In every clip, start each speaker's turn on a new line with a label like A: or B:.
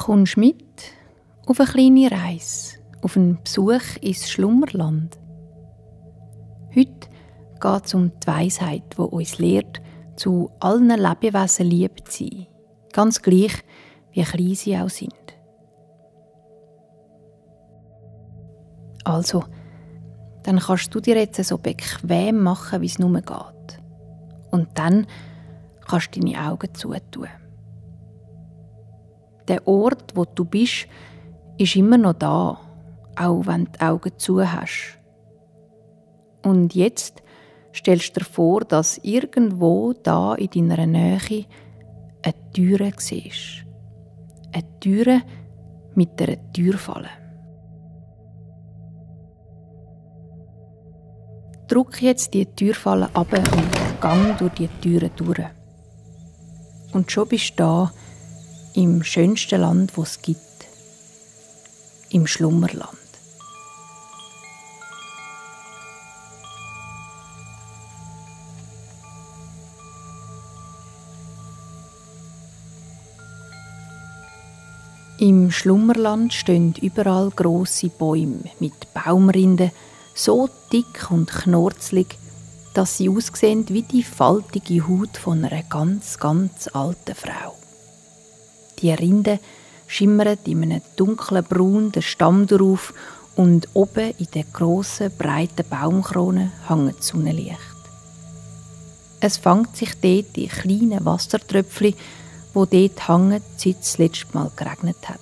A: Kommst mit auf eine kleine Reise, auf einen Besuch ins Schlummerland. Heute geht es um die Weisheit, die uns lehrt, zu allen Lebewesen lieb zu sein, ganz gleich, wie klein sie auch sind. Also, dann kannst du dir jetzt so bequem machen, wie es nur geht. Und dann kannst du deine Augen zutun. Der Ort, wo du bist, ist immer noch da, auch wenn du die Augen zu hast. Und jetzt stellst du dir vor, dass irgendwo da in deiner Nähe eine Türe siehst. Eine Türe mit einer Türfalle. Drück jetzt die Türfalle ab und gang durch die Türe durch. Und schon bist du da, im schönsten Land, das es gibt. Im Schlummerland. Im Schlummerland stehen überall grosse Bäume mit Baumrinden, so dick und knurzlig, dass sie aussehen wie die faltige Haut von einer ganz, ganz alten Frau. Die Rinde schimmert in einem dunklen Braun den Stamm drauf und oben in der grossen, breiten Baumkrone hängt das Sonnenlicht. Es fängt sich dort in kleinen Wassertröpfchen, wo dort hängen, seit es das letzte Mal geregnet hat.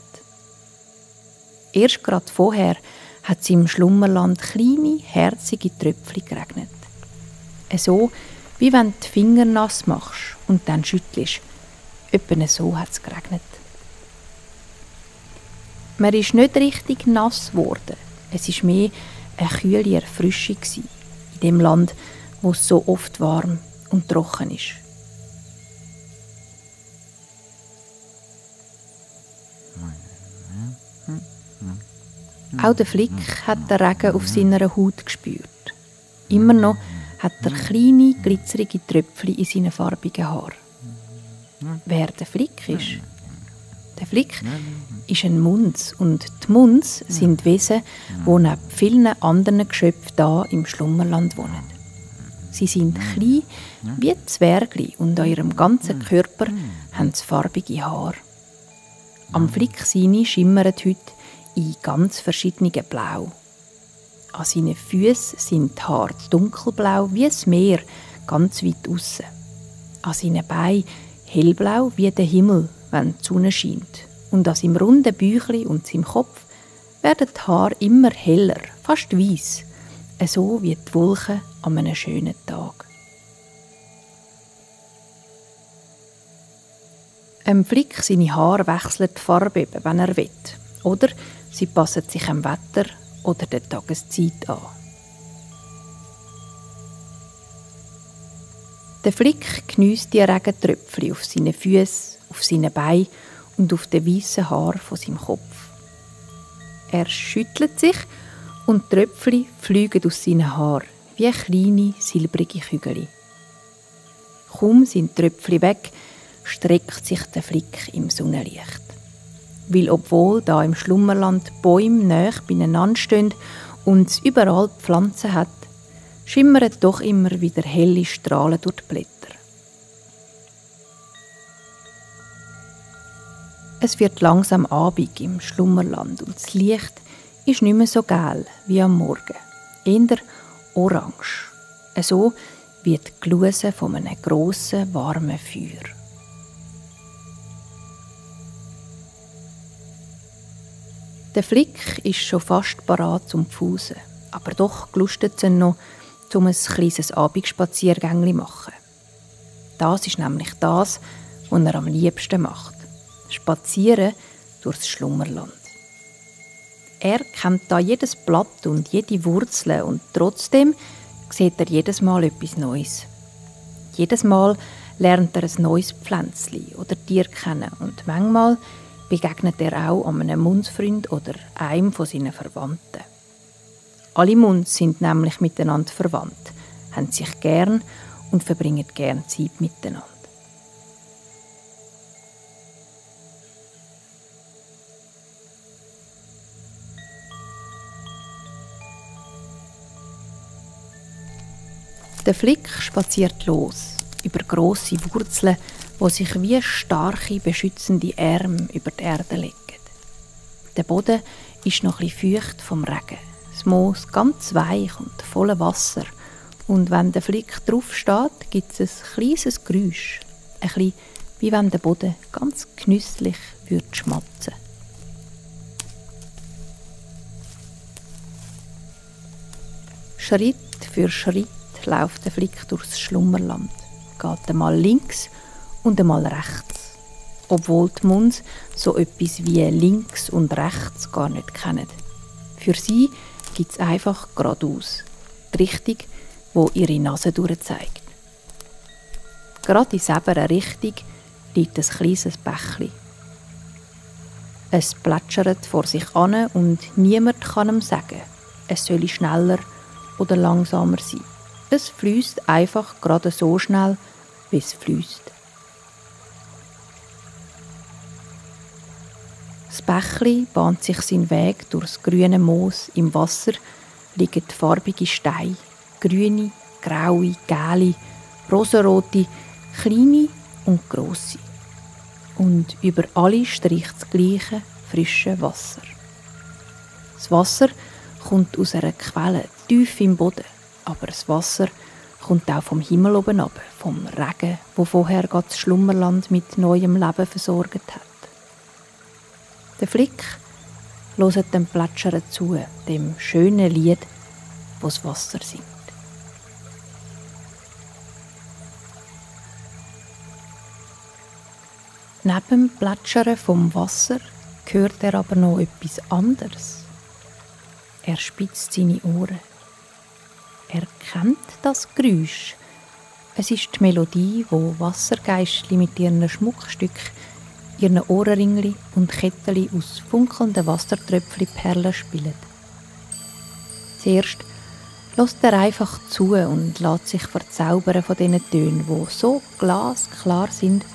A: Erst gerade vorher hat es im Schlummerland kleine, herzige Tröpfchen geregnet. So, wie wenn du die Finger nass machst und dann schüttelst. Etwa so hat es geregnet. Man ist nicht richtig nass geworden. Es war mehr eine kühle Erfrischung in dem Land, wo es so oft warm und trocken ist. Auch der Flick hat den Regen auf seiner Haut gespürt. Immer noch hat er kleine, glitzerige Tröpfchen in seinen farbigen Haaren. Wer der Flick ist? Der Flick ist ein Muns und die Muns sind Wesen, die neben vielen anderen Geschöpfen hier im Schlummerland wohnen. Sie sind klein wie Zwergli und an ihrem ganzen Körper haben sie farbige Haare. Am Flick seine schimmern heute in ganz verschiedenen Blau. An seinen Füßen sind die Haare dunkelblau wie das Meer, ganz weit aussen. An seinen Beinen hellblau wie der Himmel, wenn die Sonne scheint. Und an seinem runden Bäuchli und seinem Kopf werden die Haare immer heller, fast weiss, so wie die Wolken an einem schönen Tag. Flick seine Haare wechseln die Farbe, wenn er will. Oder sie passen sich dem Wetter oder der Tageszeit an. Der Flick geniesst die Regentröpfchen auf seinen Füßen, auf seinen Beinen und auf den weißen Haaren von seinem Kopf. Er schüttelt sich und die Tröpfchen fliegen aus seinen Haaren wie kleine, silbrige Kügel. Kaum sind die Tröpfchen weg, streckt sich der Flick im Sonnenlicht. Weil obwohl da im Schlummerland Bäume nahe beieinander stehen und es überall Pflanzen hat, schimmern doch immer wieder helle Strahlen durch die Blätter. Es wird langsam Abend im Schlummerland und das Licht ist nicht mehr so gel wie am Morgen, eher orange, so wie die Gluse von einem grossen, warmen Feuer. Der Flick ist schon fast parat zum Pfusen, aber doch gelustet es ihn noch, um ein kleines Abendspaziergängli zu machen. Das ist nämlich das, was er am liebsten macht. Spazieren durchs Schlummerland. Er kennt da jedes Blatt und jede Wurzel und trotzdem sieht er jedes Mal etwas Neues. Jedes Mal lernt er ein neues Pflänzchen oder Tier kennen und manchmal begegnet er auch einem Mundsfreund oder einem von seinen Verwandten. Alle Munds sind nämlich miteinander verwandt, haben sich gern und verbringen gern Zeit miteinander. Der Flick spaziert los, über grosse Wurzeln, die sich wie starke, beschützende Arme über die Erde legen. Der Boden ist noch etwas feucht vom Regen. Das Moos ganz weich und voller Wasser. Und wenn der Flick drauf steht, gibt es ein kleines Geräusch. Ein bisschen wie wenn der Boden ganz genüsslich schmatzen würde. Schritt für Schritt läuft der Flick durchs Schlummerland. Geht einmal links und einmal rechts. Obwohl die Munds so etwas wie links und rechts gar nicht kennen. Für sie gibt es einfach geradeaus. Die Richtung, wo ihre Nase durchzeigt. Gerade in selber Richtung liegt ein kleines Bächli. Es plätschert vor sich an und niemand kann ihm sagen, es solle schneller oder langsamer sein. Es fließt einfach gerade so schnell, wie es fließt. Das Bächli bahnt sich seinen Weg durchs grüne Moos. Im Wasser liegen farbige Steine, grüne, graue, gelbe, rosarote, kleine und grosse. Und über alle streicht das gleiche, frische Wasser. Das Wasser kommt aus einer Quelle, tief im Boden. Aber das Wasser kommt auch vom Himmel oben ab, vom Regen, wo vorher das Schlummerland mit neuem Leben versorgt hat. Der Flick hört dem Plätschern zu, dem schönen Lied, das das Wasser singt. Neben dem Plätschern vom Wasser hört er aber noch etwas anderes. Er spitzt seine Ohren. Er kennt das Geräusch. Es ist die Melodie, wo Wassergeistli mit ihren Schmuckstücken, ihren Ohrenringli und Ketteli aus funkelnden Wassertröpfchen-Perlen spielen. Zuerst hört er einfach zu und lässt sich verzaubern von diesen Tönen, die so glasklar sind,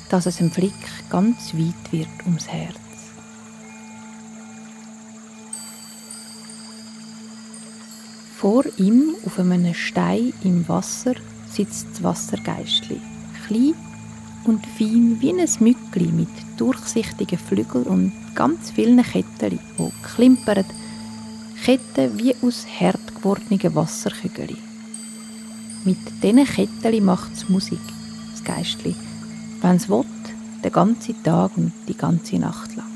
A: dass es im Flick ganz weit wird ums Herz. Vor ihm, auf einem Stein im Wasser, sitzt das Wassergeistli, klein und fein wie ein Mückli mit durchsichtigen Flügeln und ganz vielen Kettchen, die klimpern, Ketten wie aus hart gewordenen Wasserkügeln. Mit diesen Kettchen macht es Musik, das Geistli, wenn es will, den ganzen Tag und die ganze Nacht lang.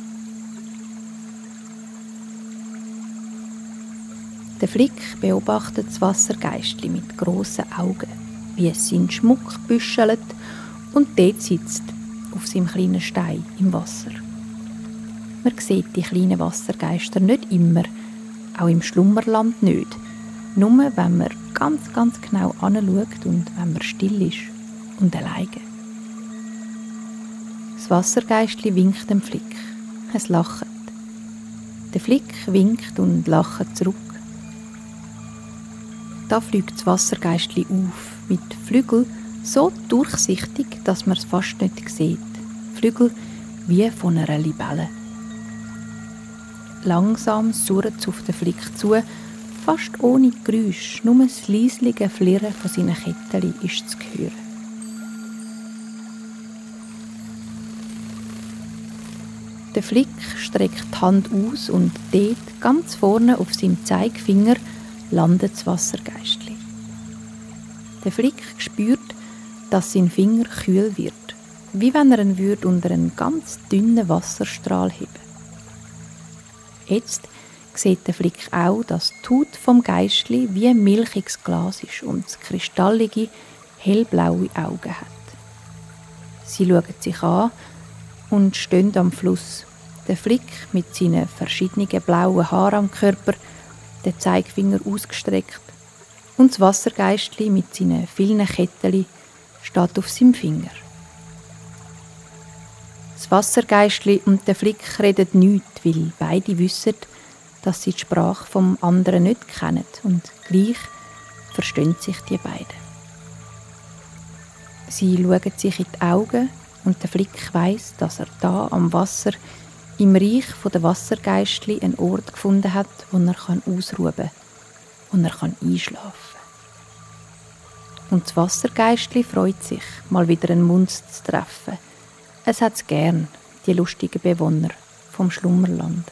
A: Der Flick beobachtet das Wassergeistli mit grossen Augen, wie es seinen Schmuck büschelt und dort sitzt, auf seinem kleinen Stein im Wasser. Man sieht die kleinen Wassergeister nicht immer, auch im Schlummerland nicht, nur wenn man ganz, ganz genau anschaut und wenn man still ist und alleine. Das Wassergeistli winkt dem Flick. Es lacht. Der Flick winkt und lacht zurück. Da fliegt das Wassergeistli auf, mit Flügeln so durchsichtig, dass man es fast nicht sieht. Flügel wie von einer Libelle. Langsam surrt es auf den Flick zu, fast ohne Geräusch, nur das leislige Flirren von seinen Kettchen ist zu hören. Der Flick streckt die Hand aus und dort, ganz vorne auf seinem Zeigefinger, landet das Wassergeistli. Der Flick spürt, dass sein Finger kühl wird, wie wenn er ihn unter einen ganz dünnen Wasserstrahl heben würde. Jetzt sieht der Flick auch, dass die Haut vom Geistli wie ein milchiges Glas ist und das kristallige, hellblaue Augen hat. Sie schauen sich an und stehen am Fluss. Der Flick mit seinen verschiedenen blauen Haaren am Körper, der Zeigefinger ausgestreckt und das Wassergeistli mit seinen vielen Kettchen steht auf seinem Finger. Das Wassergeistli und der Flick reden nichts, weil beide wissen, dass sie die Sprache vom anderen nicht kennen und gleich verstehen sich die beiden. Sie schauen sich in die Augen und der Flick weiss, dass er da am Wasser im Reich der Wassergeistli einen Ort gefunden hat, wo er ausruhen kann, wo er einschlafen kann. Und das Wassergeistli freut sich, mal wieder einen Munz zu treffen. Es hat's gern, die lustigen Bewohner vom Schlummerland.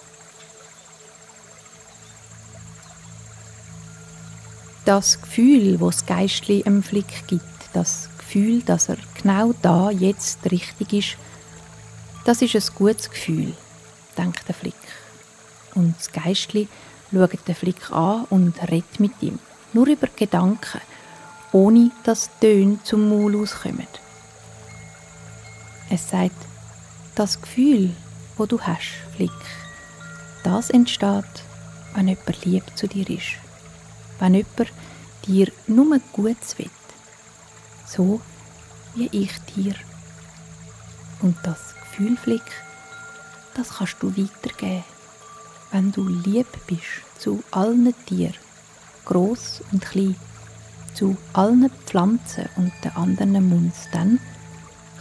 A: Das Gefühl, das das Geistli dem Flick gibt, das Gefühl, dass er genau da, jetzt richtig ist, das ist ein gutes Gefühl, denkt der Flick. Und das Geistli schaut den Flick an und redet mit ihm, nur über Gedanken, ohne dass Töne zum Maul auskommen. Es sagt, das Gefühl, das du hast, Flick, das entsteht, wenn jemand lieb zu dir ist. Wenn jemand dir nur Gutes will. So wie ich dir. Und das Gefühl, Flick, das kannst du weitergeben, wenn du lieb bist zu allen Tieren, gross und klein, zu allen Pflanzen und den anderen Munds, dann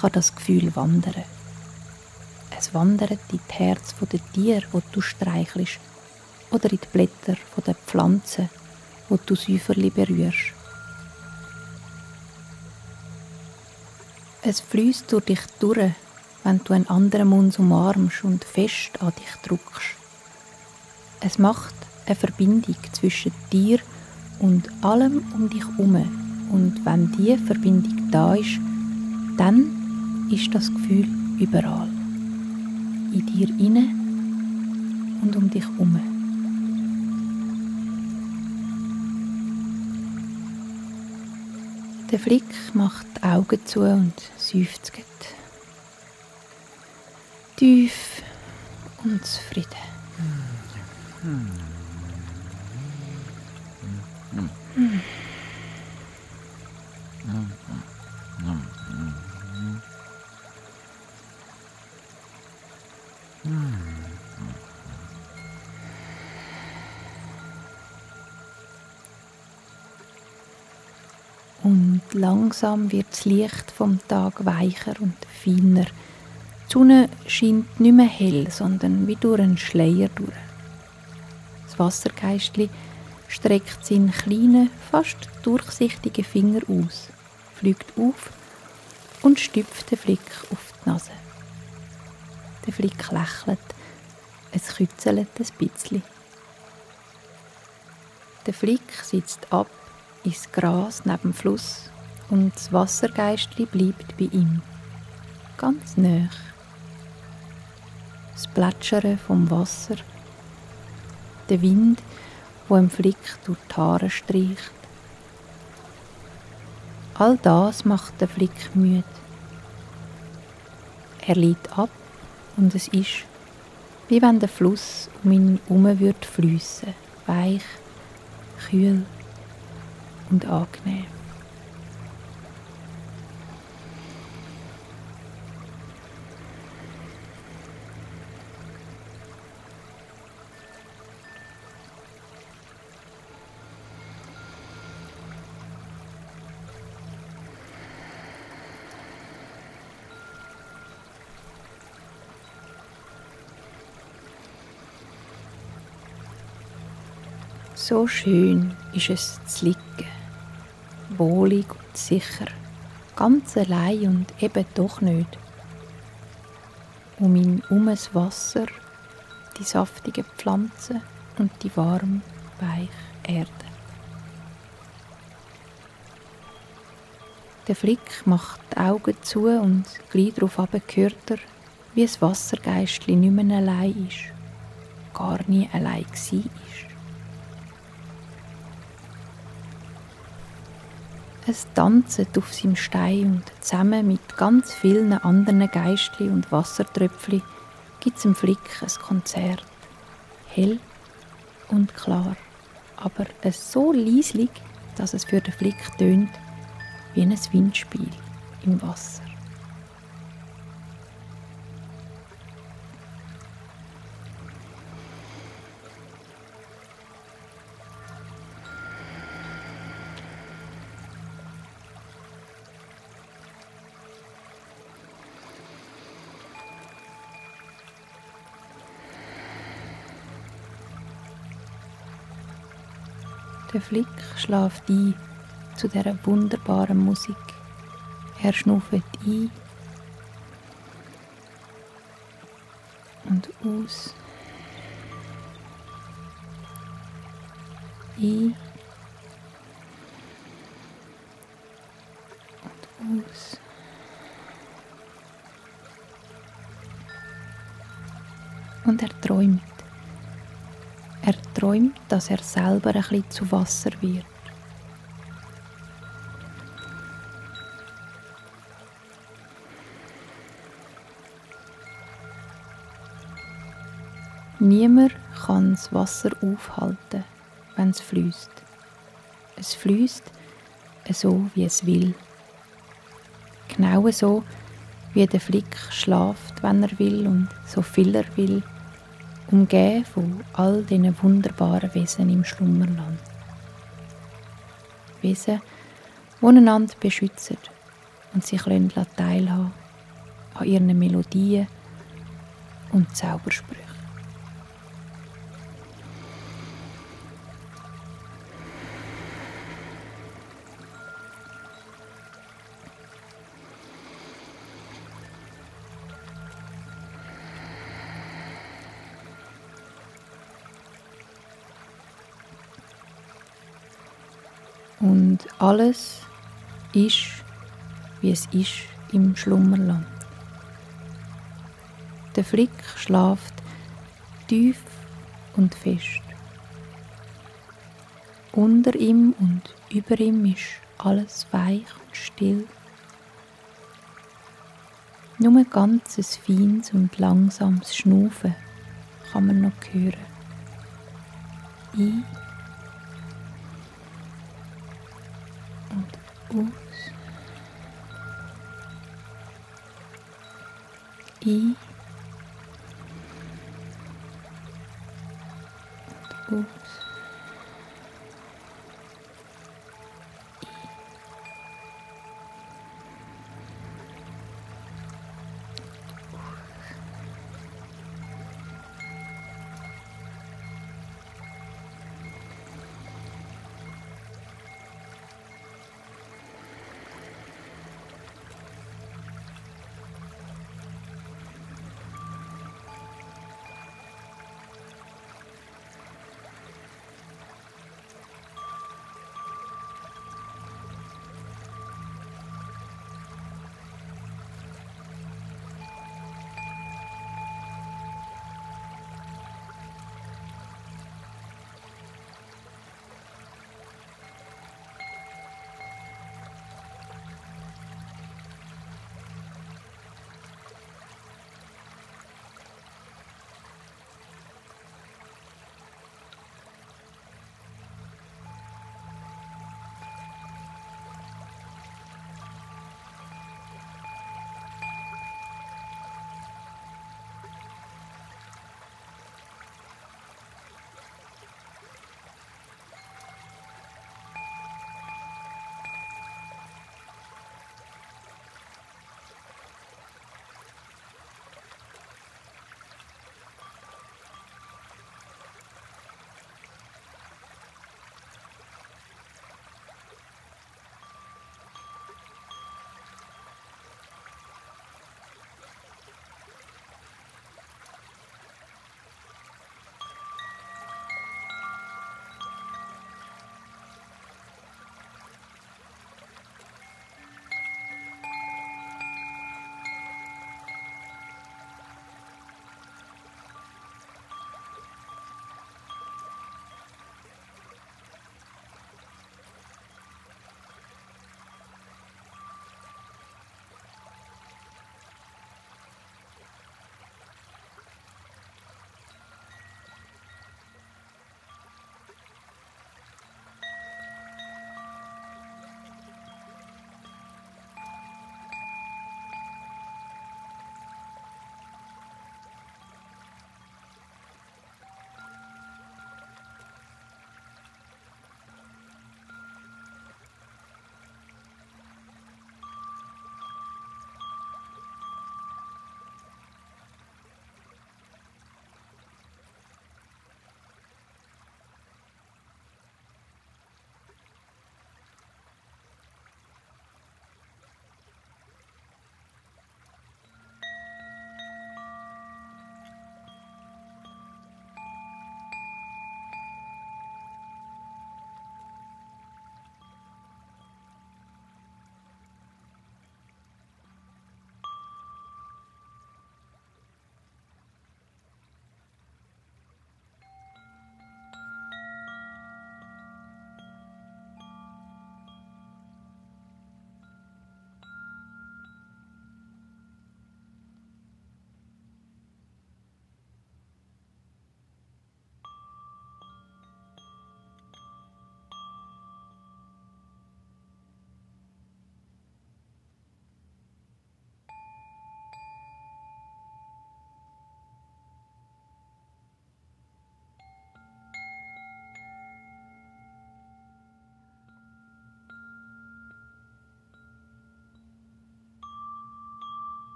A: kann das Gefühl wandern. Es wandert in das Herz der Tiere, die du streichelst, oder in die Blätter der Pflanzen, wo du Säuferli berührst. Es fließt durch dich durch, wenn du einen anderen Mund umarmst und fest an dich drückst. Es macht eine Verbindung zwischen dir und allem um dich herum. Und wenn diese Verbindung da ist, dann ist das Gefühl überall. In dir inne und um dich herum. Der Flick macht die Augen zu und seufzt tief und zufrieden. Und langsam wird das Licht vom Tag weicher und feiner. Die Sonne scheint nicht mehr hell, sondern wie durch einen Schleier durch. Das Wassergeistli streckt seinen kleinen, fast durchsichtigen Finger aus, fliegt auf und stüpft den Flick auf die Nase. Der Flick lächelt, es kützelt ein bisschen. Der Flick sitzt ab ins Gras neben dem Fluss und das Wassergeistli bleibt bei ihm, ganz nahe. Das Plätschern vom Wasser, der Wind, der im Flick durch die Haare streicht. All das macht den Flick müde. Er liegt ab und es ist, wie wenn der Fluss um ihn herum fliessen, weich, kühl und angenehm. So schön ist es zu liegen, wohlig und sicher, ganz allein und eben doch nicht. Um ihn herum das Wasser, die saftigen Pflanzen und die warme, weiche Erde. Der Flick macht die Augen zu und gleich darauf hört er, wie das Wassergeistli nicht mehr allein ist, gar nie allein war. Es tanzt auf seinem Stein und zusammen mit ganz vielen anderen Geistli und Wassertröpfchen gibt es im Flick ein Konzert. Hell und klar, aber es so leislich, dass es für den Flick tönt wie ein Windspiel im Wasser. Der Flick schläft ein zu dieser wunderbaren Musik. Er schnauft ein und aus. Ein und aus. Und er träumt. Er träumt, dass er selber ein bisschen zu Wasser wird. Niemand kann das Wasser aufhalten, wenn es fließt. Es fließt so, wie es will. Genau so, wie der Flick schläft, wenn er will und so viel er will, umgeben von all diesen wunderbaren Wesen im Schlummerland. Wesen, die einander beschützen und sich teilhaben lassen an ihren Melodien und Zaubersprüchen. Und alles ist, wie es ist im Schlummerland. Der Flick schläft tief und fest. Unter ihm und über ihm ist alles weich und still. Nur ein ganzes feines und langsames Schnaufen kann man noch hören. Ein und aus. Ein und aus.